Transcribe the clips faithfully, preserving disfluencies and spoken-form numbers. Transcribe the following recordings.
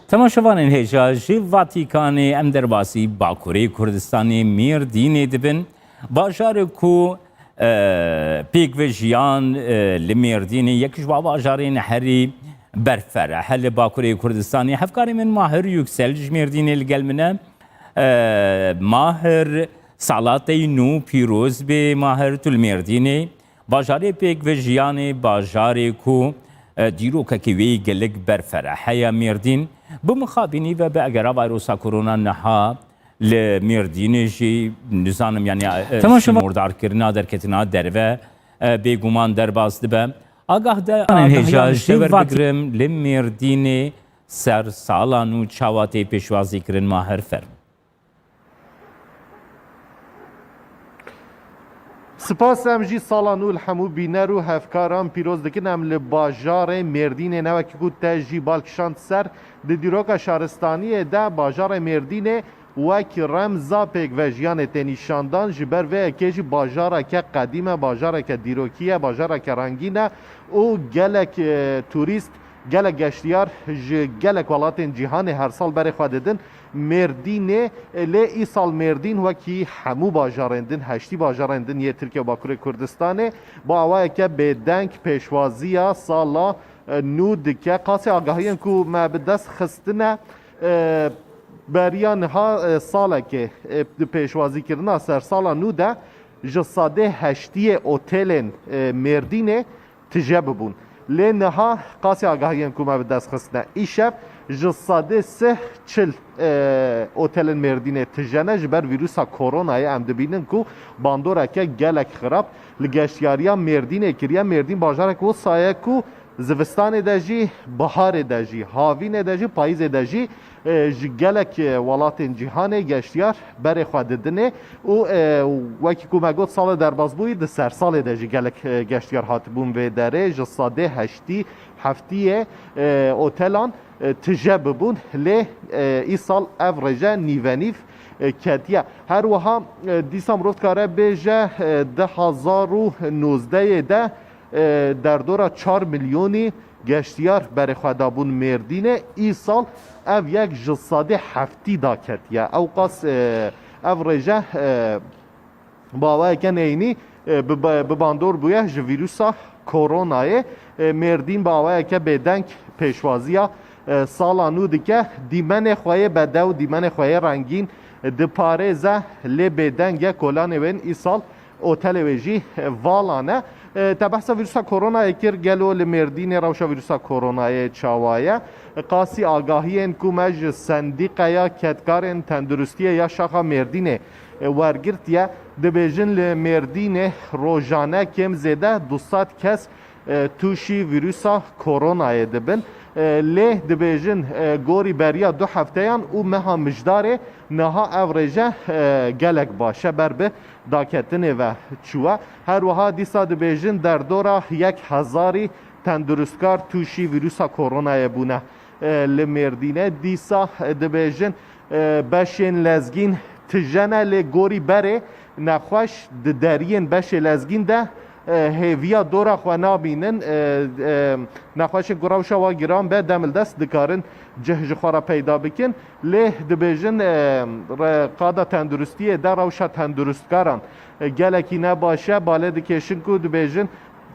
Temaşevanên hêja, ji Vatîkanê em derbasî Bakurê Kurdistanê Mêrdînê dibin. Bajarê ku, e, pêkvejiyan, e, li Mêrdînê yek ji bajarên herî berfere. He li Bakurê Kurdistanê hevkarê min Mahir Yüksel ji Mêrdînê li gel min e. E, Mahir, sala te yî nû pîroz bê Mahir, tu li Mêrdînê. Bajarê pêkvejiyanê, bajarê ku, e, dîrokekî wê gelek berfere heye Mêrdîn. Bi mixabînî ve bi egera vayrosa korona niha li Mêrdînê jî nizanim, yani, e, Tamam, şema- sînordarkirina derketina derve, e, bêguman derbas dibe. Agah de, Anên agahiyan hêja ji te ji Vatî- werbigirim, li Mêrdînê ser sala nû çawa tê pêşwazî kirin, Mahir, ferm. Spas, em jî sala nû li hemû bîner û hevkaran pîroz dikin. Em li bajarê Mêrdînê ne wekî ku te jî bal kişand ser, di dîroka şaristaniyê de bajarê Mêrdînê wek remza pêkvejiyanê tê nîşandan. Ji ber vê yekê jî bajareke qedîm e, bajareke dîrokî ye, bajareke rengîn e û gelek, e, turîst, gelek geştiyar ji gelek welatên cîhanê her sal berê xwe didin Mêrdînê. Lê îsal Mêrdîn wekî hemû bajarên din, heştî bajarên din yê Tirkiye û Bakurê Kurdistanê, bi awayeke bêdeng pêşwaziya sala, e, nû dike. Qasî agahiyên ku me bi dest xistine, e, beriya niha, e, salekê, e, di pêşwazîkirina ser sala nû de ji sedê heştiyê otelên, e, Mêrdînê tije bibûn. Lê niha qasî agahiyên ku me bi dest xistine, îşev ji sedê sih çil, e, otelên Mêrdînê tije ne, ji ber vîrusa koronayê em dibînin ku bandoreke gelek xirab li geştiyariya Mêrdînê kiriye. Mêrdîn bajarek wisa ye ku zivistanê de jî, biharê de jî, havînê de jî, payîzê de jî, e, ji gelek, e, welatên cîhanê geştiyar berê xwe didinê û, e, wekî ku me got, sala derbasbûyî di sersalê de jî gelek, e, geştiyar hatibûn vê derê. Ji sedê heştî heftiyê, e, otelan, e, tije bibûn, lê, e, îsal ev rêje nîvenîv, e, ketiye. Her wiha, e, dîsa mirov dikare bêje, e, du hazar û nozdehê de, e, derdora çar milyonî geştiyar berê xwe dabûn Mêrdînê. Îsal ev yek ji sedê heftî daketiye. Ewqas, e, ev rêje, e, bi awayeke neyînî, e, bi, bi, bi bandor bûye ji vîrusa koronayê. E, Mêrdîn bi awayeke bêdeng pêşwaziya, e, sala nû dike. Dîmenê xwe yê bedew, dîmenê xwe yê rengîn, e, diparêze, lê bêdeng e. Kolanê wên îsal otelê wê jî vala ne. E, te behsa vîrusa koronayê kir, gelo li Mêrdînê rewşa vîrusa koronayê çawa ye? Qasî agahiyên ku me ji Sendîqeya Kedkarên Tenduristiyê ya Şaxa Mêrdînê, e, wergirtiye, dibêjin li Mêrdînê rojane kêm zêde du sed kes, e, tûşî vîrusa koronayê dibin. E, lê dibêjin, e, gorî beriya du hefteyan û meha Mijdarê niha ev rêje, e, gelek baş e, ber bi daketinê ve çûye. Her wiha dîsa dibêjin derdora yek hezarî tendurustkar tûşî vîrusa koronayê bûne, e, li Mêrdînê. Dîsa, e, dibêjin, e, beşên lezgîn tije ne, lê gorî berê nexweş di deriyên beşê lezgîn de, e, hêviya dora xwe namînin. E, e, nexweşên ku rewşa wan giran be, dem li dest dikarin cih ji xwe re peyda bikin. Lê dibêjin, e, re-, qada tenduristiyê de rewşa tenduristkaran, e, gelekî ne baş e. Bale dikêşin ku dibêjin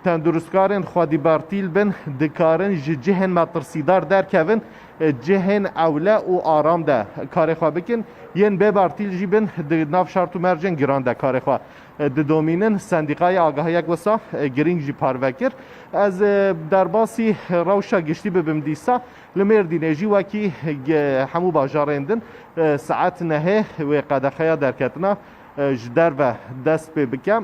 tenduristkarên xwedî bertîl bin, dikarin ji cihên metirsîdar derkevin, e, cihên ewle û aram de karê xwe bikin. Yên bê bertîl jî bin di nav şert û mercên giran de karê xwe, e, didomînin. Sendîqayê agahiyek wisa, e, girîng jî parve kir. Ez, e, derbasî rewşa giştî bibim dîsa. Li Mêrdînê jî wekî ge-, hemû bajarên din, e, saet nehê wê qedexeya derketina, e, ji derve dest pê bike.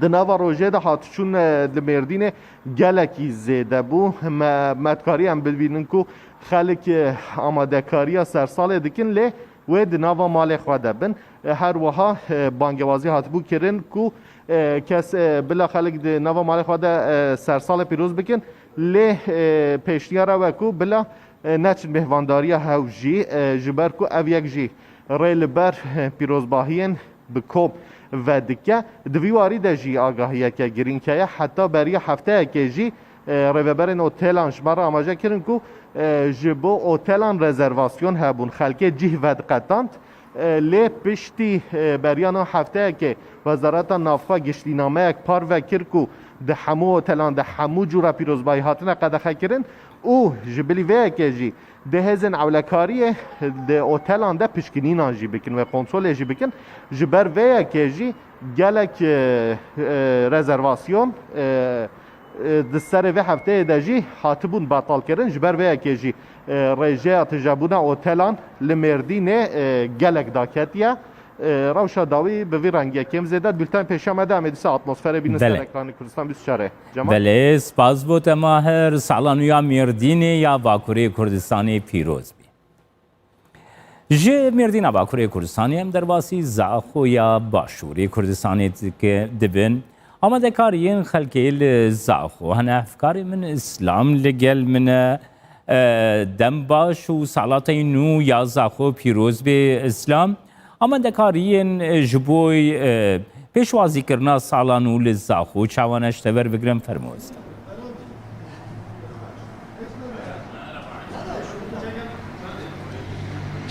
Di nava rojê de hatçûn, e, li Mêrdînê gelekî zêde bû. Me, me dikarî em bibînin ku xelk, e, amadekariya sersalê dikin, lê wê di nava malê xwe de bin. E, her wiha, e, bangewazî hatibû kirin ku, e, kes, e, bila xelk di nava malê xwe de, e, sersalê pîroz bikin, lê, e, pêşniyara we ku bila, e, neçin mêhvandariya hew jî, e, ji ber ku ev yek jî rê li ber, e, pîrozbahiyên bi kom vedike. Di vî warî de jî agahiyeke girîng heye. Heta beriya hefteyekê jî E, rêveberên otelan ji me re amaje kirin ku, e, ji bo otelan rezervasyon hebûn, xelkê cih vediqetand. E, lê piştî, e, beriya niha hefteyekê Wezareta Navxwe giştînameyek parve kir ku di hemû otelan de hemû cûra pîrozbayî hatine qedexekirin û ji bilî vê yekê jî di hêzên ewlekariyê di otelan de pişkinînan jî bikin wê konsolê jî bikin. Ji ber vê yekê jî gelek, e, e, rezervasyon, e, e, di serê vê hefteyê de jî hatibûn betalkirin. Ji ber vê yekê jî, e, rêjeya tijebûna otelan li Mêrdînê, e, gelek daketiye. E, rewşa dawî bi vî rengî ye. Kêm zêde di bülten pêşiya me de em ê dîsa atmosferê bînin ser Belê. Ekranê Kurdistan bîst û çar. Cemal? Belê, spas bo te Mahir. Sala nû ya Mêrdînê ya Bakurê Kurdistanê pîroz bî. Ji Mêrdîna Bakurê Kurdistanê em derbasî Zaxo ya Başûrê Kurdistanê dike, dibin. Amadekariyên xelkê li Zaxo hene. Hevkarê min Îslam li gel min e. E, dem baş û sala te yî nû ya Zaxo pîroz bê Îslam. Amadekariyên, e, ji bo, e, pêşwazîkirina sala nû li Zaxo çawa ne, ji te ber bigrim, fermo Îslam.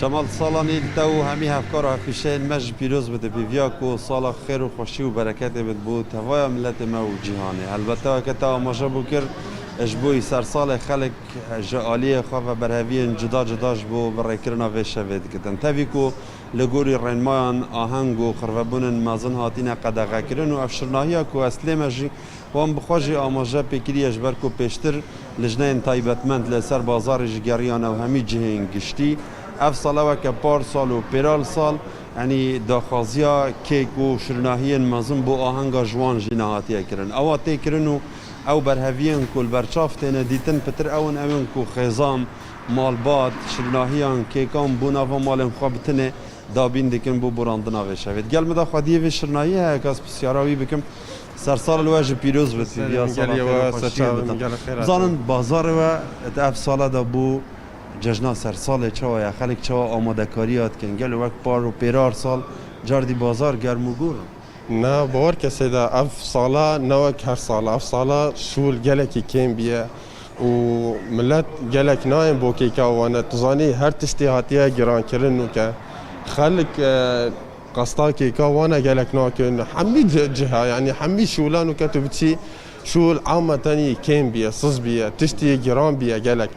Cemal, sala nî li te û hemî hevkar û hevpîşeyên me jî pîroz bide. Bi viya ku sala xêr û xweşî û bereketê bid bo tevaya miletê me û cîhanê. Helbete weke te amaje bû kir, ji bo sersalê xelk ji aliyê xwe ve berheviyên cuda cuda ji bo birêkirina vê şevê dikitin. Tevî ku li gorî rênmayan aheng û xirvebûnên mezin hatine qedexekirin û ev şirnahiya ku ez lê me jî wan bi xwe jî amaje pê kiriye, ji ber ku pêştir lijneyên taybetmend li ser bazarê jî geriyane û hemî cihên giştî. Ev sale weke parsal û pêral sal, yanî daxwaziya kêk û şirnahiyên mezin bo ahenga ji wan jî nehatiye kirin. Ewa tê kirin û ew berheviyên ku li ber çav têne dîtin, pitir ew in, ew in ku xêzan, malbat, şirnahiyan, kêkan bo nava malên xwe bi tinê dabîn dikin bo borandina vê şevê. Di gel min de xwediyê vê şirnahiyê heye, ka ez pisyara wî bikim. Sersala li we jî pîroz bit. Serê Viya min sala gelî xêr û we, xweşiyê ser çavê bite. Min gelek xêr Zanin hatin. Bazarê we di ev sala de bû cejna sersalê çawa ye? Xelk çawa amadekariya dikin? Gelo wek par û pêrar sal car dî bazar germ û gor in? Na, bawer ke Seyda, ev sala ne wek her sala. Ev sala şûl gelekî kêm biye û milet gelek nayên bo kêka wane. Tu zanî her tiştê hatiye girankirin nûke. Xelk, e, qesta kêka wane gelek nakin. Hemî ci-, ciha, yanî hemî şûla nûke tu biçî, şûl amatenî kêm biye, siz biye, tiştî giran biye gelek.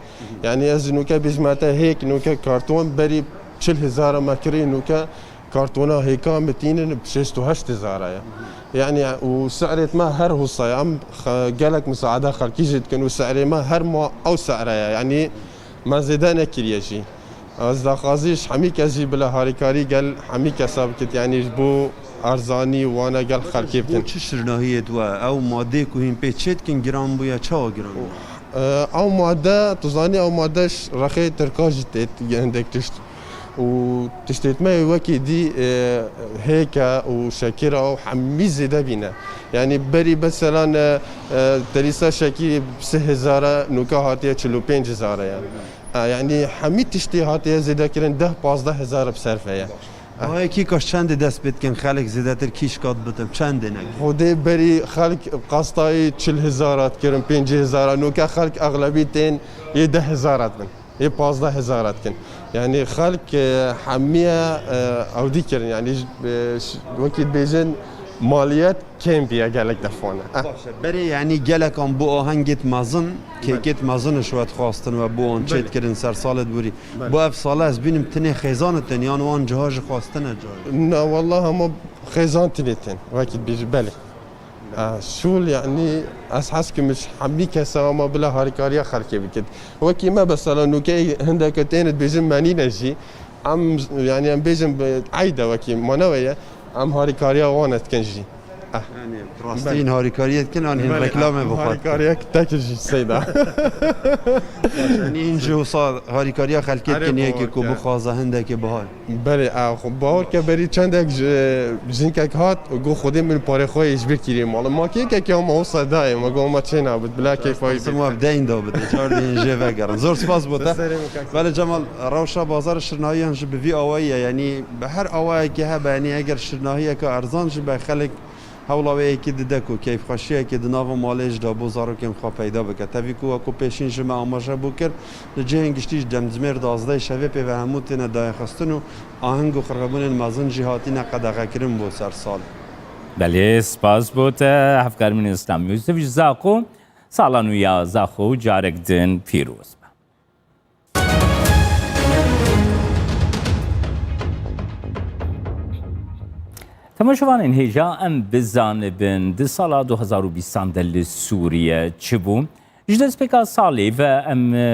Yanî ez nûke bêjime te hêk nûke karton berî çil hezara me kirî nûke Kartona hêka min tînin bi şêst û heşt hezara ye. Yanî û si'rêt me her husa ye. Em xe-, gelek misaade xelkî jî dikin û si'rê me her ma ew si're ye. Yanî me zêde nekiriye jî. Ez daxwazî ji hemî kes jî bila harîkarî gel hemî kesa bikit. Yanî ji bo erzanî wana gel xelkê bikin. Bo çi şirnahiyê tu we? Ew madê ku hîn pê çê dikin giran bûye, çawa giran bûye? Ew made, tu zanî ew made ji rexê Tirka jî tê hindek tişt. Û tiştêt me wekî dî, e, hêk e û şekir e û hemî zêde bîne. Yanî berî beselan, e, e, te dîsa şekî sê hezar e, nûke hatiye çil û pênc hezar e. E, yanî hemî tiştê hatiye zêde kirin deh pazdeh hezar bi serf heye. Bahayê kîkaş çendê dest pê dikin, xelk zêdetir kîş qat bitin, çendê ne? Xwedê berî xelk qastayî çil hezar dikirin, pêncî hezar, nûke xelk exlebî tên yê deh hezar dibin. Ê pazdeh hezar dikin. Yanî xelk, e, hemiye, e, ewdî kirin. Yanî, e, ş-, wekî dibêjin maliyet kêm biye gelek defane. Eh. Baş e. Berê yanî gelekan bo ahengêt mezin, kêkêt mezin ji we dixwastin we bo wan çêt kirin ser salê dibûrî. Belê. Bo ev sala ez bînim tinê xêzan tin yan wan ciha jî xwastine cayê? Na, wallah hema xêzan tinê tên. Wekî dibêjin, belê. Ah, şûl, yanî, ez hez kim ji hemî kesa ama bila harîkariya xelkê bikit. Wekî me, mesela, nûke hindeke tên dibêjin menîne jî, em, yanî, em bêjin bi eyde wekî manewe ye, em harîkariya wan dikin jî. Ah. Yanî, rastîn harîkariyê dikin, an hîn reklamê bi xwe dikin. Harîkariyek tek jî Seyda. Yanî, hîn jî wisa harîkariya xelkê dikin, yekê ku bixwaze hindekê bihar. Belê, a, xwe bawer ke berî çendek ji, jinkek hat û got, "Xwedê min parê xwe yê ji bîr kiriye malê." Ma kêkekê hema wisa dayê, ma got, "Ma çê nabit, bila kêfa wî." Sim web deyn da bide, çar din jê vegerin. Zor spas bo te. Belê Cemal, rewşa bazara şirnahiyan jî bi vî awayî ye, yanî bi her awayekê hebe, yanî eger şirnahiyeke erzan jî be xelk Hewla wê yekî dide ku keyfxweşiyekê di nava malê jî de bo zarokên xwe peyda bike. Tevî ku wekû pêşîn ji me amaje bû kir, li cihên giştî ji demdimêr duwazdehê şevê pê ve hemû têne dayixistin û aheng û qirxebûnên mezin jî hatine qedexekirin bo ser sal. Belê, spas bo te, hevkarmîn Îslam Yûsif ji Zaxo, sala nû ya Zaxo carek din pîroz be. Temaşevanên hêja, em bizanibin di sala du hezar û bîstan de li Sûriye çi bû? Ji destpêka salê ve em, e,